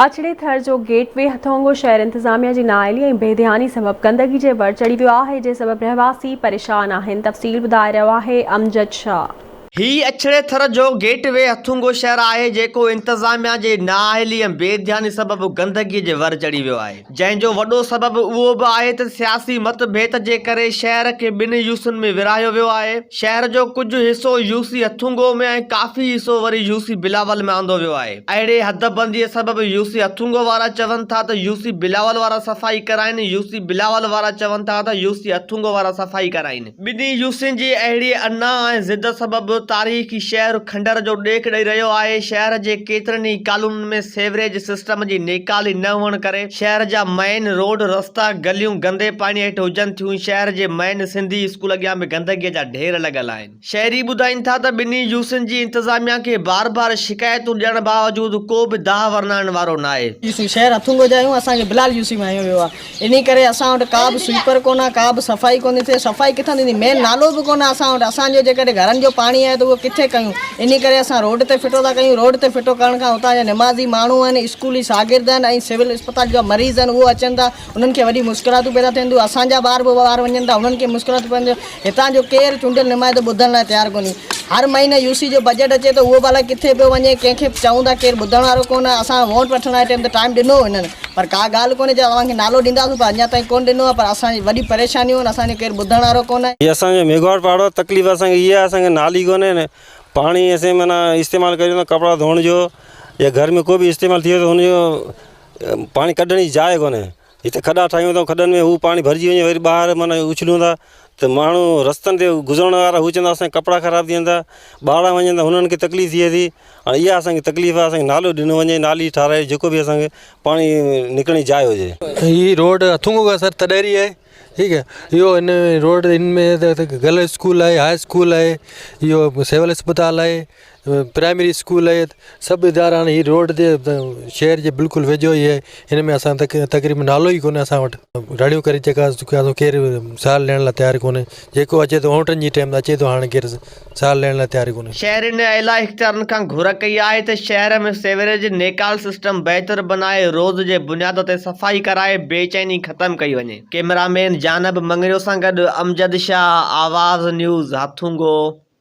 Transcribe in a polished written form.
اڇڙي ٿر جو gate V Hathungo شهر انتظاميا جي نااهلي ۽ بي ڌياني سبب گندگي جي ور چڙهي ويو آهي جنهن سبب رهواسي پريشان آهن تفصيل ٻڌائي رهيو آهي امجد شاهه. هي اڇڙي ٿر جو گيٽ وي هٿونگو شهر آهي جيڪو انتظاميا جي نااهلي ۽ بي ڌياني سبب گندگي جي ور چڙهي ويو آهي جنهن جو وڏو سبب اهو به آهي ته سياسي مت ڀيت جي ڪري شهر کي ٻن يوسين ۾ ورهايو ويو آهي شهر جو ڪجهه حصو يوسي هٿونگو ۾ ۽ ڪافي حصو وري يوسي بلاول ۾ آندو ويو آهي. اهڙي حد بنديء سبب يوسي هٿونگو وارا چون ٿا ته يوسي بلاول وارا صفائي ڪرائين، يوسي بلاول وارا چون ٿا ته يوسي هٿونگو وارا صفائي ڪرائين. ٻنهي يوسين جي اهڙي انا ۽ ضد سبب تاريخي شهر کنڊر جو ڏيک ڏئي رهيو آهي. شهر جي ڪيترن ئي ڪالونين ۾ سيوريج سسٽم جي نيڪالي نه هئڻ ڪري شهر جا مئن روڊ، رستا، گليون گندي پاڻي هيٺ هجن ٿيون، شهر جي مئن سنڌي اسڪول اڳيان به گندگيء جا ڍير لڳل آهن. شهري ٻڌائين ٿا ته ٻنهي يوسين جي انتظاميا کي بار بار شڪايتون ڏيڻ باوجود ڪو به دانهن ورنائڻ وارو ناهي. يوسي شهر هٿونگو جا آهيون اسان کي بلال يوسي ۾ هنيو ويو آهي انهي ڪري اسان وٽ ڪا به سوئيپر ڪونه ڪا به صفائي ڪونه ٿي ٿئي صفائي ڪٿان ٿيندي مين نالو به ڪونه اسان وٽ اسان جو جيڪڏهن گهرن جو پاڻي آهي ته اهو ڪٿي ڪيون انهي ڪري اسان روڊ تي ڦٽو ٿا ڪيون روڊ تي ڦٽو ڪرڻ کان اتان جا نمازي ماڻهو آهن اسڪولي شاگرد آهن ۽ سول اسپتال جا مريض آهن اهو اچن ٿا انهن کي وڏي مشڪلاتون پيدا ٿين ٿيون اسان جا ٻار به ٻاهر وڃن ٿا انهن کي مشڪلاتون پين ٿيون هتان جو ڪير چونڊيل نمائندو ٻڌڻ لاء تيار ڪونهي هر مهيني يو سي جو بجيٽ اچي ٿو اهو به الائي ڪٿي پيو وڃي ڪنهن کي چئون ٿا ڪير ٻڌڻ وارو ڪونه اسان ووٽ وٺڻ واري ٽيم تي ٽائيم ڏنو هو هنن پر ڪا ڳالهه ڪونهي جو اوهان کي نالو ڏينداسون پر اڃا تائين ڪونه ڏنو آهي پر اسان جي وڏي پريشانيون آهن اسان جو ڪير ٻڌڻ وارو ڪونه. هي اسان جو ميگهواڙ پاڙو آهي تڪليف اسان کي اها آهي اسان کي نالي ڪونهي پاڻي اسين معنيٰ استعمال ڪريون ٿا ڪپڙا ڌوئڻ جو يا گهر ۾ ڪو به استعمال ٿئي ٿو ان جو پاڻي ڪڍڻ جي جاء ڪونهي هتي کڏا ٺاهيون اٿئون کڏن ۾ هو پاڻي ڀرجي وڃي وري ٻاهر معنيٰ اڇلون ٿا ته ماڻهو رستن تي گذرڻ وارا هو چوندا اسان جا ڪپڙا خراب ٿي وڃن ٿا ٻارڙا وڃن ٿا هنن کي تڪليف ٿئي ٿي هاڻي اها اسان کي تڪليف آهي اسان کي نالو ڏنو وڃي نالي ٺاراهي جيڪو به اسان کي پاڻي نڪرڻ جي جاء هجي. هي روڊ هٿونگو کان سر تڏهري آهي ٺيڪ آهي اهو هن روڊ هن ۾ گرل اسڪول آهي هاء اسڪول آهي اهو سول اسپتال آهي پرائمري اسڪول آهي سڀ ادارا آهن هي روڊ تي شهر جي بلڪل ويجهو ئي آهي هن ۾ اسان تقريبن نالو ئي ڪونهي اسان وٽ رڙيون ڪري چڪا آهيون ڪير سار لهڻ لاء تيار ڪونهي جيڪو اچي ٿو ووٽن جي ٽائيم اچي ٿو هاڻي ڪير سار لهڻ لاء تيار ڪونهي. شهرين اعليٰ اختيارن کان گهر ڪئي آهي ته شهر ۾ سيوريج نيڪال سسٽم بهتر بنائي روز جي بنياد تي صفائي ڪرائي بي چيني ختم ڪئي وڃي. ڪئميرا مين جانب مڱريو سان گڏ امجد شاهه، آواز نيوز، هٿونگو.